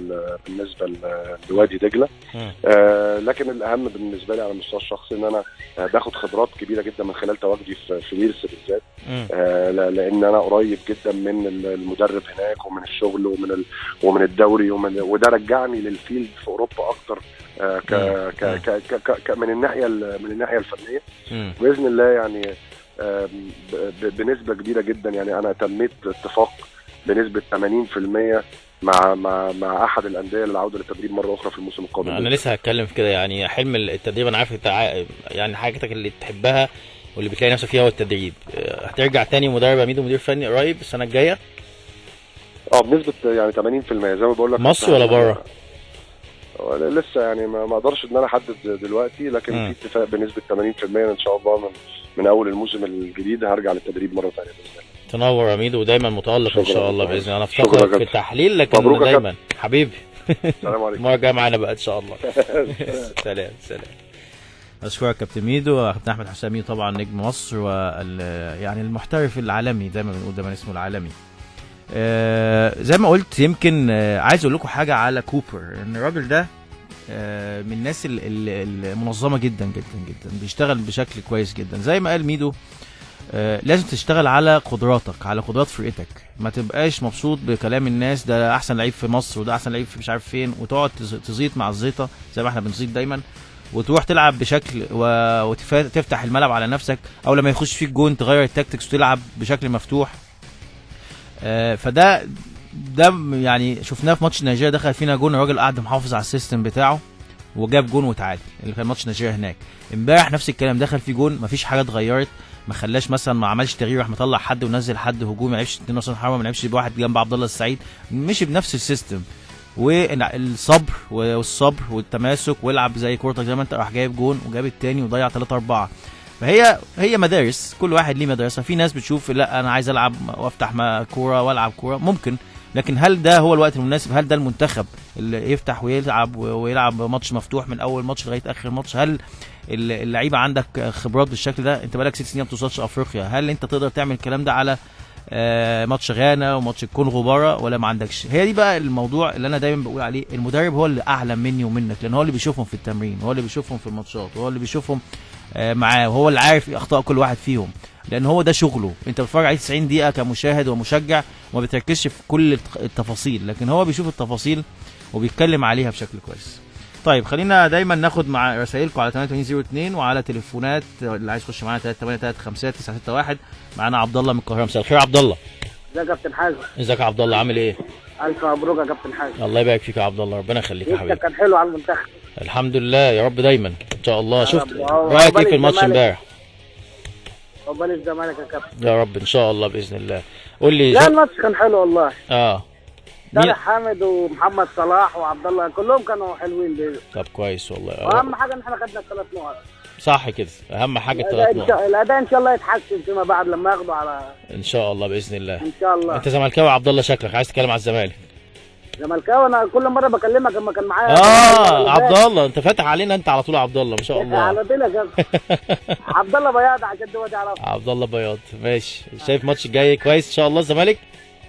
لوادي دجله. لكن الاهم بالنسبة لي على المستوى الشخصي ان انا باخد خبرات كبيرة جدا من خلال تواجدي في ليرس بالذات، لان انا قريب جدا من المدرب هناك ومن الشغل ومن الدوري وده رجعني لل field في اوروبا اكتر ك ك ك ك من الناحية الفنية. باذن الله يعني بنسبة كبيرة جدا، يعني انا تميت اتفاق بنسبة 80% مع مع مع احد الاندية للعودة للتدريب مرة اخرى في الموسم القادم. انا لسه هتكلم في كده، يعني حلم التدريب انا عارف يعني حاجتك اللي تحبها واللي بتلاقي نفسك فيها هو التدريب. هترجع تاني مدرب يا ميدو، مدير فني قريب السنة الجاية؟ بنسبة يعني 80% زي ما بقول لك. مصر ولا بره؟ لسه يعني ما اقدرش ان انا احدد دلوقتي، لكن في اتفاق بنسبة 80% ان شاء الله من اول الموسم الجديد هرجع للتدريب مرة ثانية باذن الله. تنور يا ميدو، ودايما متالق ان شاء الله باذن الله. انا افتقدك في التحليل لكن دايما حبيبي. السلام عليكم. المرة الجاية معانا بقى ان شاء الله. سلام سلام. اشكرك كابتن ميدو. كابتن احمد حسام ميدو طبعا نجم مصر يعني المحترف العالمي، دايما بنقول دايما اسمه العالمي. زي ما قلت يمكن عايز اقول لكم حاجة على كوبر، ان الراجل ده من الناس المنظمة جدا جدا جدا، بيشتغل بشكل كويس جدا. زي ما قال ميدو لازم تشتغل على قدراتك، على قدرات فرقتك، ما تبقاش مبسوط بكلام الناس ده احسن لعيب في مصر وده احسن لعيب في مش عارف فين، وتقعد تزيط مع الزيطة زي ما احنا بنزيط دايما، وتروح تلعب بشكل وتفتح الملعب على نفسك، او لما يخش فيك جون تغير ال tactics وتلعب بشكل مفتوح. فده ده يعني شفناه في ماتش نيجيريا، دخل فينا جون الراجل قعد محافظ على ال system بتاعه وجاب جون وتعادل، اللي كان ماتش نيجيريا هناك. امبارح نفس الكلام، دخل فيه جون مفيش حاجة اتغيرت، ما خلاش مثلا، ما عملش تغيير، راح مطلع حد ونزل حد هجوم، ما لعبش 2 راس حربه، ما لعبش بواحد جنب عبد الله السعيد، مشي بنفس ال system والصبر والصبر والتماسك، والعب زي كورتك زي ما انت، راح جايب جون وجاب التاني وضيع 3-4. فهي مدارس، كل واحد ليه مدرسه. في ناس بتشوف لا انا عايز العب وافتح كورة والعب كورة، ممكن، لكن هل ده هو الوقت المناسب؟ هل ده المنتخب اللي يفتح ويلعب ويلعب ماتش مفتوح من اول ماتش لغاية اخر ماتش؟ هل اللعيبة عندك خبرات بالشكل ده؟ انت بقالك 6 سنين ما بتوصلش افريقيا، هل انت تقدر تعمل الكلام ده على ماتش غانا وماتش الكونغو بره ولا ما عندكش؟ هي دي بقى الموضوع اللي انا دايما بقول عليه، المدرب هو اللي اعلم مني ومنك، لان هو اللي بيشوفهم في التمرين، هو اللي بيشوفهم في الماتشات، وهو اللي بيشوفهم معاه، وهو اللي عارف اخطاء كل واحد فيهم، لان هو ده شغله. انت بتتفرج عليه 90 دقيقة كمشاهد ومشجع وما بتركزش في كل التفاصيل، لكن هو بيشوف التفاصيل وبيتكلم عليها بشكل كويس. طيب خلينا دايما ناخد مع رسائلكم على 8802 وعلى تليفونات اللي عايز يخش معانا 3835961. معانا عبد الله من القاهرة. مساء الخير يا عبد الله. ازيك يا كابتن حازم؟ ازيك يا عبد الله، عامل ايه؟ الف مبروك يا كابتن حازم. الله يبارك فيك يا عبد الله، ربنا يخليك يا حبيبي. كان حلو على المنتخب. الحمد لله يا رب دايما ان شاء الله. شفت رايك ايه في الماتش امبارح؟ عقبال الزمالك يا كابتن يا رب ان شاء الله باذن الله. قول لي. لا الماتش كان حلو والله. صالح حامد ومحمد صلاح وعبد الله كلهم كانوا حلوين بيه. طب كويس والله. واهم حاجة ان احنا خدنا الثلاث نقط. صح كده، اهم حاجة الثلاث نقط. الاداء ان شاء الله يتحسن فيما بعد لما ياخدوا على ان شاء الله باذن الله. ان شاء الله. انت زملكاوي يا عبد الله، شكلك عايز تتكلم على الزمالك. زملكاوي، انا كل مرة بكلمك لما كان معايا عبد الله، انت فاتح علينا انت على طول يا عبد الله ما شاء الله. على طول يا كابتن. عبد الله بياض عشان دي تعرفه. عبد الله بياض ماشي. شايف الماتش الجاي كويس ان شاء الله الزمالك؟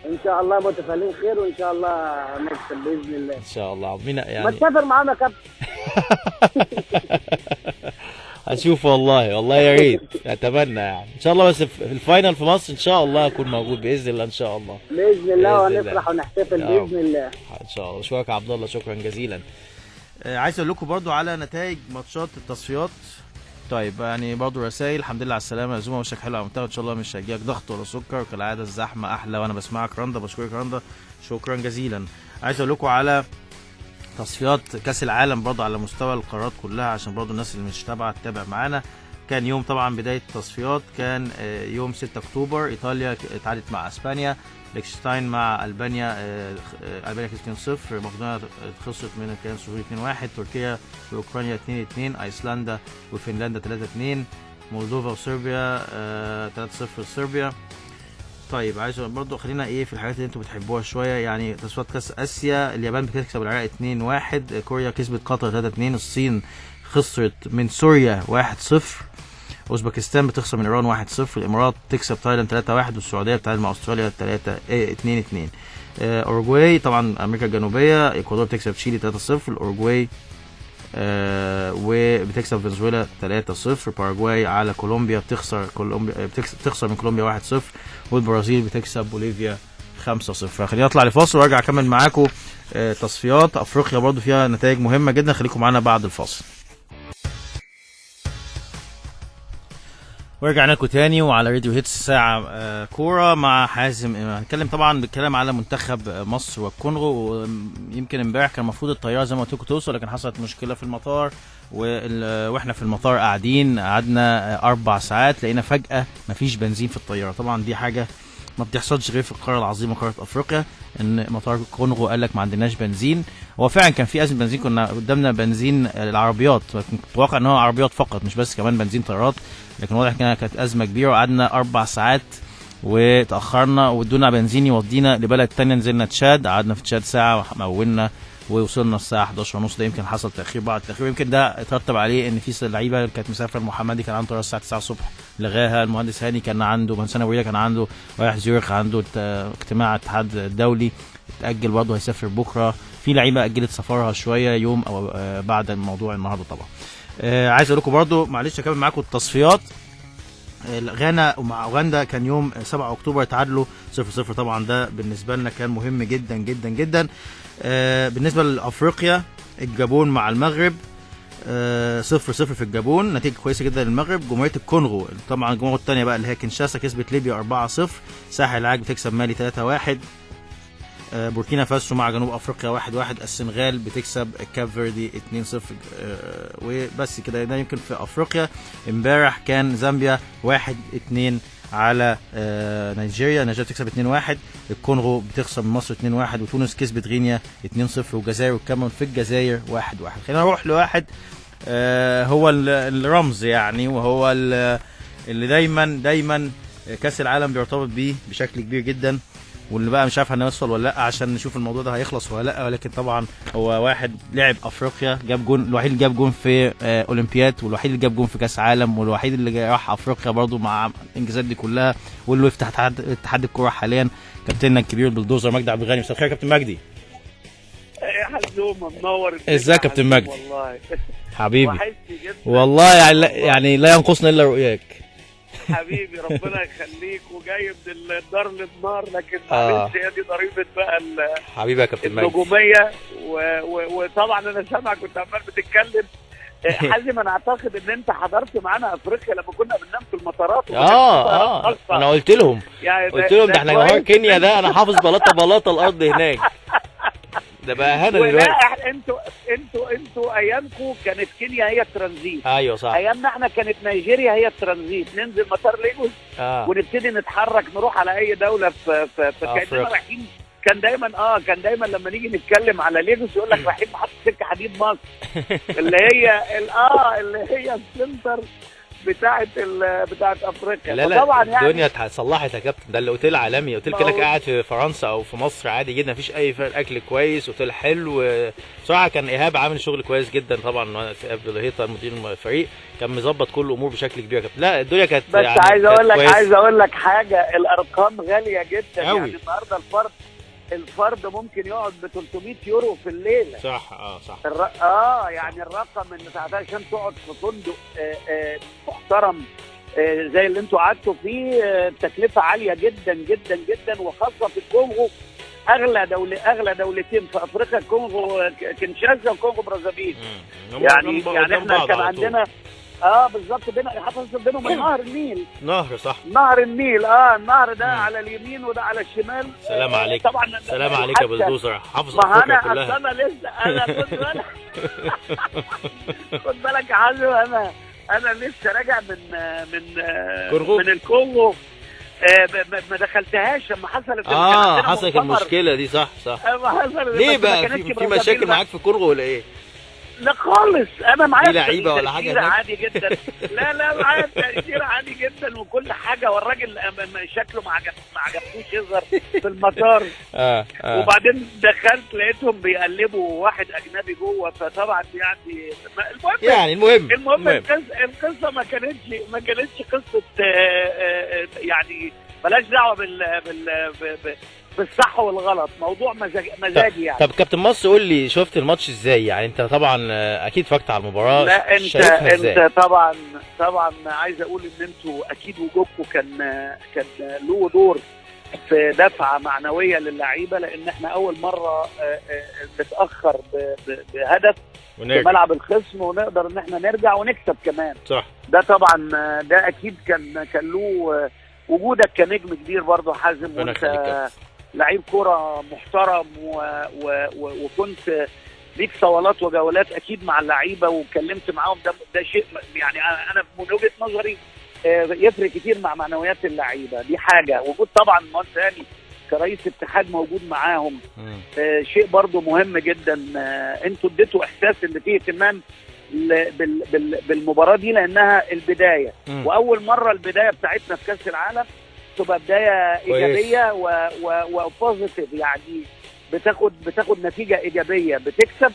ان شاء الله متفائلين خير وان شاء الله نكسب باذن الله. ان شاء الله. مين يعني ما تسافر معانا يا كابتن؟ هشوف والله، والله يا ريت، اتمنى يعني ان شاء الله، بس في ال final في مصر ان شاء الله اكون موجود باذن الله. ان شاء الله باذن الله، ونفرح ونحتفل باذن الله ان شاء الله. اشكرك يا عبد الله، شكرا جزيلا. عايز اقول لكم برضو على نتائج ماتشات التصفيات. طيب يعني برضو رسائل، الحمد لله على السلامة يا زوما، وشك حلو على المنتخب ان شاء الله، مش هيجيلك ضغط ولا سكر، وكالعادة الزحمة احلى وانا بسمعك رندا. بشكرك رندا، شكرا جزيلا. عايز اقول لكم على تصفيات كاس العالم برضه على مستوى القارات كلها، عشان برضه الناس اللي مش تابعه تتابع معانا. كان يوم طبعا بداية التصفيات كان يوم 6 اكتوبر، ايطاليا اتعادلت مع اسبانيا، ليechtenstein مع البانيا، البانيا كسبت 2-0، مقدونيا خسرت من الكيان الصهيوني 2-1، تركيا واوكرانيا 2-2، ايسلندا وفنلندا 3-2، مولدوفا وصربيا 3-0 لصربيا. طيب عايز برضو خلينا ايه في الحاجات اللي انتم بتحبوها شوية، يعني تصفيات كاس اسيا، اليابان بتكسب العراق 2-1، كوريا كسبت قطر 3-2، الصين خسرت من سوريا 1-0، اوزبكستان بتخسر من ايران 1-0، الامارات تكسب تايلاند 3-1، والسعودية بتتعادل مع استراليا 2-2. اوروجواي طبعا امريكا الجنوبية، اكوادور بتكسب تشيلي 3-0، الاوروجواي وبتكسب فنزويلا 3-0، باراجواي على كولومبيا بتخسر كولومبيا بتخسر من كولومبيا 1-0، والبرازيل بتكسب بوليفيا 5-0. خلينا نطلع لفاصل وارجع اكمل معاكم تصفيات افريقيا برضو فيها نتائج مهمة جدا، خليكم معانا بعد الفاصل. ورجعنا لكم تاني وعلى راديو هيتس ساعة كورة مع حازم. هنتكلم طبعا بالكلام على منتخب مصر والكونغو. ويمكن امبارح كان المفروض الطيارة زي ما قلت لكم توصل، لكن حصلت مشكلة في المطار، واحنا في المطار قاعدين، قعدنا 4 ساعات، لقينا فجأة مفيش بنزين في الطيارة. طبعا دي حاجة ما بتحصلش غير في القارة العظيمة قارة افريقيا، ان مطار الكونغو قال لك ما عندناش بنزين. هو فعلا كان في ازمة بنزين، كنا قدامنا بنزين العربيات، كنت متوقع ان هو عربيات فقط مش بس كمان بنزين طيارات، لكن واضح انها كانت ازمة كبيرة، وقعدنا 4 ساعات وتاخرنا وادونا بنزين يودينا لبلد ثانية، نزلنا تشاد، قعدنا في تشاد ساعة ومولنا ووصلنا الساعة 11:30. ده يمكن حصل تاخير بعض التاخير، ويمكن ده اترتب عليه ان في لعيبة كانت مسافرة، المحمدي كان عنده الساعة 9 الصبح لغاها، المهندس هاني كان عنده، مهندس هاني كان عنده رايح زيورخ عنده اجتماع الاتحاد الدولي اتاجل برضه هيسافر بكره، في لعيبة اجلت سفرها شوية يوم او بعد الموضوع النهارده طبعا. عايز اقول لكم برضه معلش اكمل معاكم التصفيات. غانا ومع اوغندا كان يوم 7 اكتوبر تعادلوا 0-0، طبعا ده بالنسبة لنا كان مهم جدا جدا جدا. بالنسبة لافريقيا الجابون مع المغرب 0-0 في الجابون، نتيجة كويسة جدا للمغرب. جمهورية الكونغو طبعا الجمهورية الثانية بقى اللي هي كينشاسا كسبت ليبيا 4-0، ساحل العاج بتكسب مالي 3-1، بوركينا فاسو مع جنوب افريقيا 1-1، السنغال بتكسب كاب فيردي 2-0 وبس كده. ده يمكن في افريقيا. امبارح كان زامبيا 1-2 على نيجيريا، نيجيريا بتكسب 2-1، الكونغو بتخسر من مصر 2-1، وتونس كسبت غينيا 2-0، والجزائر والكاميرون في الجزائر 1-1. خلينا نروح لواحد هو الرمز يعني، وهو اللي دايما دايما كاس العالم بيرتبط بيه بشكل كبير جدا، واللي بقى مش عارف هنوصل ولا لا عشان نشوف الموضوع ده هيخلص ولا لا، ولكن طبعا هو واحد لعب افريقيا، جاب جون، الوحيد اللي جاب جون في اولمبياد، والوحيد اللي جاب جون في كاس عالم، والوحيد اللي راح افريقيا برضو مع الانجازات دي كلها، واللي وقف تحت اتحاد الكورة حاليا، كابتننا الكبير البلدوزر مجدي عبد الغني. مساء الخير يا كابتن مجدي. يا حزومه منور. ازيك يا كابتن مجدي؟ والله حبيبي والله يعني لا ينقصنا الا رؤياك حبيبي، ربنا يخليك. وجاي من الدار للنار، لكن معلش هي دي ضريبة بقى حبيبي يا كابتن مجدي النجومية. وطبعا انا سامع كنت عمال بتتكلم حازم، انا اعتقد ان انت حضرت معانا افريقيا لما كنا بننام في المطارات. انا قلت لهم يعني قلت لهم ده احنا جمهور كينيا ده، انا حافظ بلاطة بلاطة الارض هناك، ده بقى هنا دلوقتي. انتوا ايامكم كانت كينيا هي الترانزيت. ايوه صح. ايامنا احنا كانت نيجيريا هي الترانزيت، ننزل مطار ليجوس ونبتدي نتحرك نروح على اي دولة في كاننا رايحين. كان دايما كان دايما لما نيجي نتكلم على ليجوس يقول لك رايحين محطة سكة حديد مصر اللي هي اللي هي ال center بتاعه افريقيا. لا لا طبعا يعني الدنيا اتصلحت يا كابتن، ده الاوتيل عالمي، اوتيل كده قاعد في فرنسا او في مصر عادي جدا، مفيش اي فرق، اكل كويس، اوتيل حلو بصراحة. كان ايهاب عامل شغل كويس جدا طبعا، ايهاب الهيطه مدير الفريق كان مظبط كل الامور بشكل كبير يا كابتن. لا الدنيا كانت بس يعني عايز اقول لك عايز اقول لك حاجة، الارقام غالية جدا أوي. يعني النهارده الفرد ممكن يقعد ب 300 يورو في الليلة. صح صح. يعني الرقم ان عشان تقعد في فندق محترم زي اللي انتوا قعدتوا فيه تكلفة عالية جدا جدا جدا، وخاصة في الكونغو. اغلى دولتين في افريقيا الكونغو كينشاسا وكونغو برازافيل. يعني احنا كان عندنا بالظبط بين حصل بينهم نهر النيل. نهر صح، نهر النيل. النهر ده على اليمين وده على الشمال. سلام عليك طبعا، سلام عليك يا بلدوزر، حافظ افريقيا كلها. انا لسه انا خد بالك يا حازم، انا لسه راجع من من من الكونغو. ما دخلتهاش لما حصلت حصلت المشكلة دي. صح صح. ليه بقى في مشاكل معاك في الكونغو ولا ايه؟ لا خالص، انا معايا لعيبة ولا حاجة عادي جدا. لا معايا تأشيرة عادي جدا وكل حاجة، والراجل شكله ما عجبتوش يظهر في المطار. وبعدين دخلت لقيتهم بيقلبوا واحد اجنبي جوه، فطبعا يعني المهم القصة ما كانتش قصة يعني بلاش دعوه بالصح والغلط، موضوع مزاجي يعني. طب كابتن مصر قول لي، شفت الماتش ازاي؟ يعني انت طبعا اكيد اتفرجت على المباراة. لا انت طبعا عايز اقول ان انتوا اكيد وجودكم كان له دور في دفعه معنوية للعيبة، لان احنا اول مرة نتاخر بهدف في ملعب الخصم ونقدر ان احنا نرجع ونكسب كمان. صح. ده طبعا ده اكيد كان له وجودك كنجم كبير برضه حازم، وانت لعيب كرة محترم وكنت ليك صولات وجولات اكيد مع اللعيبة واتكلمت معاهم. ده شيء يعني انا من وجهه نظري يفرق كتير مع معنويات اللعيبة، دي حاجة. وجود طبعا مهندس هاني كرئيس اتحاد موجود معاهم شيء برضه مهم جدا. انتوا اديتوا احساس ان فيه اهتمام بالمباراة دي لانها البداية، واول مرة البداية بتاعتنا في كاس العالم تبقى بداية ايجابية و positive، يعني بتاخد نتيجة ايجابية، بتكسب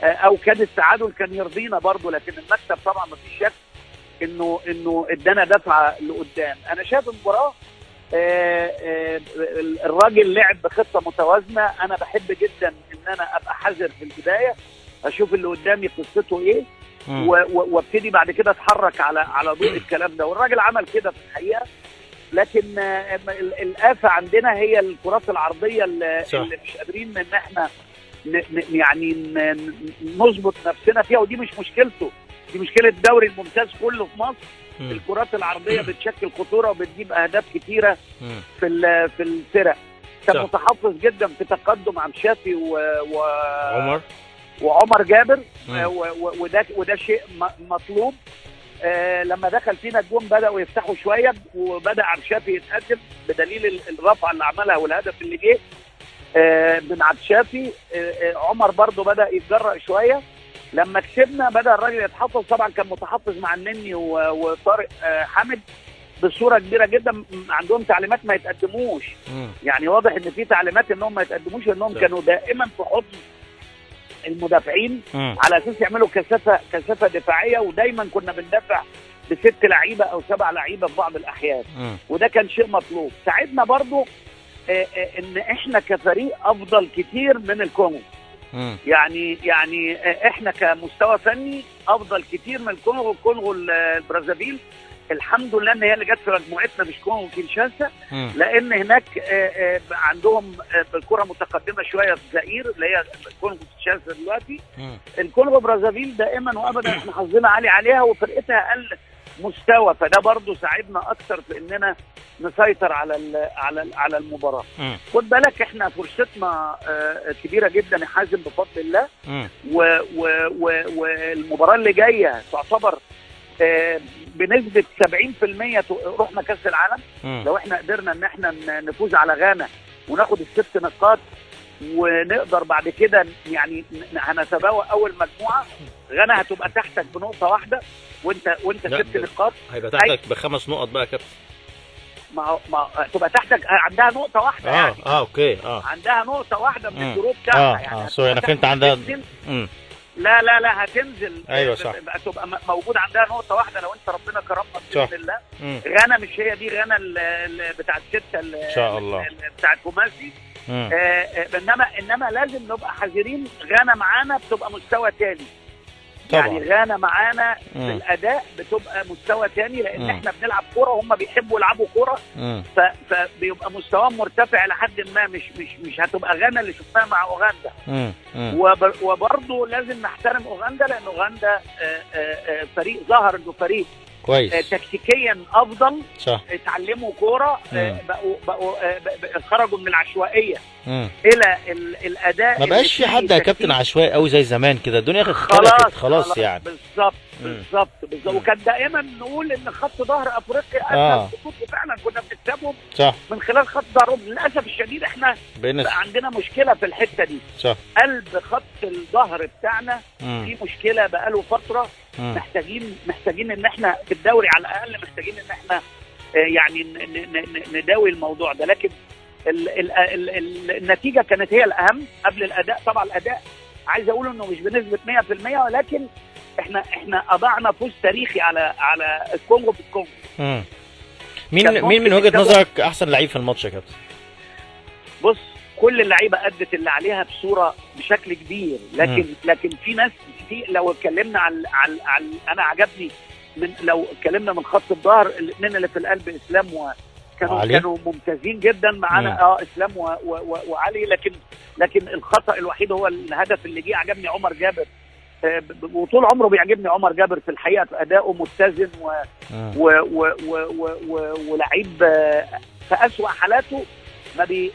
او كان التعادل كان يرضينا برضو، لكن المكسب طبعا ما فيش شك انه ادانا دفعه لقدام. انا شايف المباراة الراجل لعب بخطه متوازنة. انا بحب جدا ان انا ابقى حذر في البداية، اشوف اللي قدامي قصته ايه وابتدي بعد كده اتحرك على ضوء الكلام ده، والراجل عمل كده في الحقيقة. لكن الآفة عندنا هي الكرات العرضية اللي مش قادرين ان احنا يعني نظبط نفسنا فيها، ودي مش مشكلته، دي مشكلة الدوري الممتاز كله في مصر. الكرات العرضية بتشكل خطورة وبتجيب اهداف كتيرة في الفرق. كان متحفظ جدا في تقدم عم شافي وعمر جابر، وده شيء مطلوب. لما دخل فينا الجون بدأوا يفتحوا شوية، وبدأ عبد الشافي يتقدم بدليل الرفعة اللي عملها والهدف اللي جه من عبد الشافي. عمر برضو بدأ يتجرأ شوية. لما كسبنا بدأ الراجل يتحفظ، طبعا كان متحفظ مع النني وطارق حامد بصورة كبيرة جدا. عندهم تعليمات ما يتقدموش، يعني واضح ان في تعليمات انهم ما يتقدموش، انهم كانوا دائما في حضن المدافعين على اساس يعملوا كثافة دفاعية، ودايما كنا بندافع ب6 لعيبة او 7 لعيبة في بعض الاحيان، وده كان شيء مطلوب. ساعدنا برضو ان احنا كفريق افضل كتير من الكونغو، يعني احنا كمستوى فني افضل كتير من الكونغو. الكونغو البرازيل الحمد لله ان هي اللي جت في مجموعتنا مش كونغو كينشاسا، لان هناك عندهم الكره متقدمة شوية في زائير اللي هي كونغو كينشاسا دلوقتي. الكونغو برازافيل دائما وابدا احنا حظنا عالي عليها وفرقتها اقل مستوى، فده برضو ساعدنا اكتر في اننا نسيطر على المباراة. خد بالك احنا فرصتنا كبيرة جدا يا حازم بفضل الله، والمباراة اللي جاية تعتبر بنسبة 70% رحنا كأس العالم. لو احنا قدرنا ان احنا نفوز على غانا وناخد ال6 نقاط ونقدر بعد كده يعني هنتبوأ اول مجموعة، غانا هتبقى تحتك بنقطة واحدة وانت 6 نقاط، هيبقى تحتك ب5 نقط بقى يا كابتن. ما تبقى تحتك عندها نقطة واحدة يعني. okay عندها نقطة واحدة من ال group بتاعها يعني. sorry انا فهمت عندها. لا لا لا هتنزل. ايوه صح، تبقى موجود عندها نقطة واحدة لو انت ربنا كرمنا باذن الله. غانا مش هي دي غانا بتاعت 6 ان شاء الله بتاعت كوماسي. انما لازم نبقى حذرين. غانا معانا بتبقى مستوى تاني طبعا. يعني غانا معانا في الاداء بتبقى مستوى تاني، لان احنا بنلعب كورة وهم بيحبوا يلعبوا كورة، فبيبقى مستواهم مرتفع لحد ما. مش هتبقى غانا اللي شفناها مع اوغندا. وبرضه لازم نحترم اوغندا، لان اوغندا فريق ظهر انه فريق كويس تكتيكيا افضل، صح. اتعلموا كورة، بقوا خرجوا من العشوائية الى الاداء. ما بقاش في حد يا كابتن عشوائي قوي زي زمان كده، الدنيا اختلفت خلاص يعني. بالظبط بالظبط بالظبط. وكان دائما نقول ان خط ظهر افريقيا اسهل خطوط، وفعلا كنا بنكسبهم من خلال خط ظهرهم. للاسف الشديد احنا بقى عندنا مشكلة في الحتة دي، صح. قلب خط الظهر بتاعنا في مشكلة بقاله فترة. محتاجين ان احنا في الدوري على الاقل محتاجين ان احنا يعني نداوي الموضوع ده. لكن النتيجة كانت هي الاهم قبل الاداء. طبعا الاداء عايز اقول انه مش بنسبة 100%، ولكن احنا اضعنا فوز تاريخي على الكونغو في الكونغو. مين من وجهه نظرك احسن لعيب في الماتش يا كابتن؟ بص، كل اللعيبة ادت اللي عليها بصورة بشكل كبير، لكن في ناس، في لو اتكلمنا على انا عجبني من لو اتكلمنا من خط الظهر الاثنين اللي في القلب اسلام كانوا ممتازين جدا معانا. اسلام وعلي. لكن الخطا الوحيد هو الهدف اللي جه. عجبني عمر جابر، وطول عمره بيعجبني عمر جابر في الحقيقة، في اداؤه متزن ولعيب في اسوأ حالاته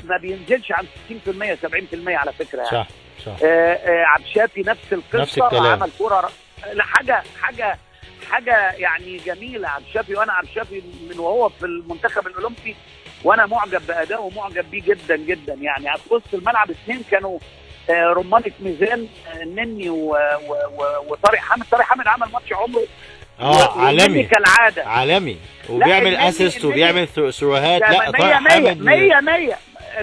ما بينزلش عن 60% 70% على فكرة يعني. صح صح. عبد الشافي نفس القصة، نفس الكلام. عمل كورة حاجة حاجة يعني جميلة. عبد الشافي، وانا عبد الشافي من وهو في المنتخب الاولمبي وانا معجب بادائه ومعجب بيه جدا جدا يعني. في وسط الملعب اثنين كانوا رمانه ميزان، النني وطارق حامد. طارق حامد عمل ماتش عمره عالمي كالعادة، عالمي، وبيعمل assist وبيعمل through هات. لا طارق حامد 100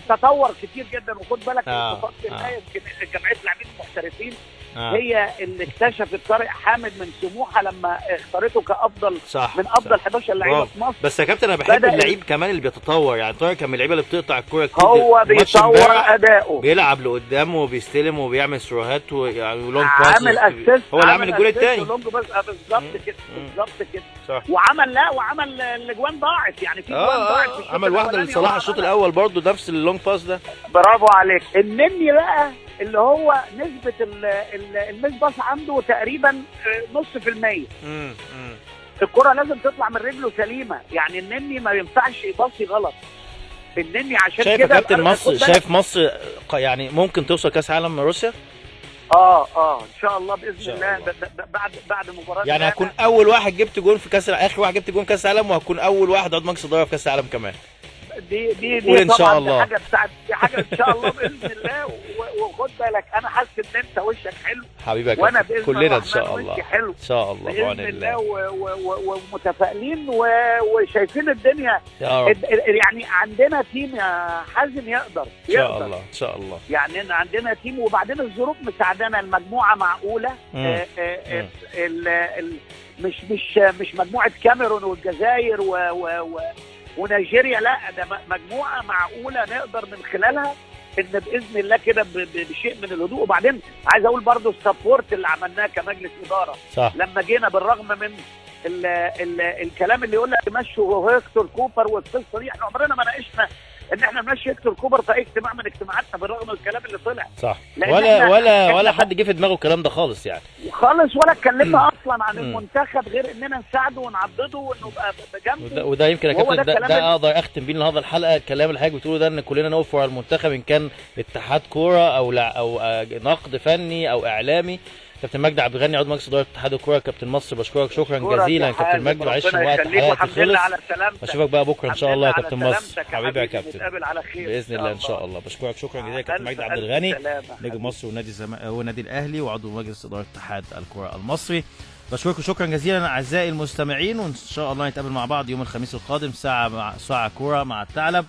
تطور كتير جدا. وخد بالك يمكن جمعية اللاعبين المحترفين هي اللي اكتشفت طارق حامد من سموحه لما اختارته كافضل، صح، من افضل 11 لعيبة في مصر. بس يا كابتن انا بحب اللعيب كمان اللي بيتطور، يعني طارق كان من اللعيبة اللي بتقطع الكورة كتير، هو بيطور اداؤه، بيلعب لقدام وبيستلم وبيعمل through هات ويعني long pass، عامل assist، هو اللي عامل الجول الثاني long pass بالظبط كده، بالظبط كده. وعمل وعمل الاجوان ضاعت، يعني في اجوان ضاعت، عمل واحدة لصلاح الشوط الاول برده نفس ال long pass ده. برافو عليك. النني بقى اللي هو نسبة ال miss pass عنده تقريبا 0.5%. الكرة لازم تطلع من رجله سليمة، يعني النني ما ينفعش يباصي غلط. النني عشان شايف كده كابتن مصر، شايف مصر يعني ممكن توصل كاس عالم روسيا؟ ان شاء الله باذن الله بعد مباراة، يعني هكون اول واحد جبت جون في كاس، اخر واحد جبت جون كاس عالم، وهكون اول واحد عضو مجلس ادارة في كاس العالم كمان. دي ان شاء الله حاجة بتاعت، دي حاجة ان شاء الله باذن الله. وخد بالك انا حاسس ان انت وشك حلو حبيبك، وانا باذن كلنا ان شاء الله حلو ان شاء الله باذن الله، ومتفائلين وشايفين الدنيا يعني عندنا team يا حازم يقدر ان شاء الله، ان شاء الله يعني عندنا team، وبعدين الظروف مساعدانا، المجموعة معقولة، مش مجموعة كاميرون والجزائر ونيجيريا، لا ده مجموعة معقولة نقدر من خلالها ان باذن الله كده بشيء من الهدوء. وبعدين عايز اقول برضو ال support اللي عملناه كمجلس ادارة، صح، لما جينا بالرغم من ال ال الكلام اللي يقول لك مشوا هيكتور كوبر والقصه دي، احنا عمرنا ما ناقشنا ان احنا نمشي هيكتور كوبر في اي اجتماع من اجتماعاتنا بالرغم من الكلام اللي طلع، صح، ولا حد جه في دماغه الكلام ده خالص يعني خالص، ولا اتكلمنا اصلا عن المنتخب غير اننا نساعده ونعضده ونبقى بجنبه. وده يمكن يا كابتن ده اقدر اختم بيه النهارده الحلقة، الكلام اللي حضرتك بتقوله ده ان كلنا نقف ورا المنتخب ان كان اتحاد كورة او لا او نقد فني او اعلامي. كابتن مجدي عبد الغني عضو مجلس ادارة اتحاد الكورة، كابتن مصر بشكرك شكرا جزيلا كابتن مجدي، معلش الوقت حلقتي خلص، اشوفك بقى بكره ان شاء الله يا كابتن مصر حبيبي يا كابتن، نتقابل على خير باذن الله ان شاء الله. بشكرك شكرا جزيلا كابتن مجدي عبد الغني نجم مصر ونادي ونادي الاهلي وعضو مجلس ادارة اتحاد الكورة المصري. بشكركم شكرا جزيلا اعزائي المستمعين، وان شاء الله نتقابل مع بعض يوم الخميس القادم ساعة مع ساعة كورة مع الثعلب.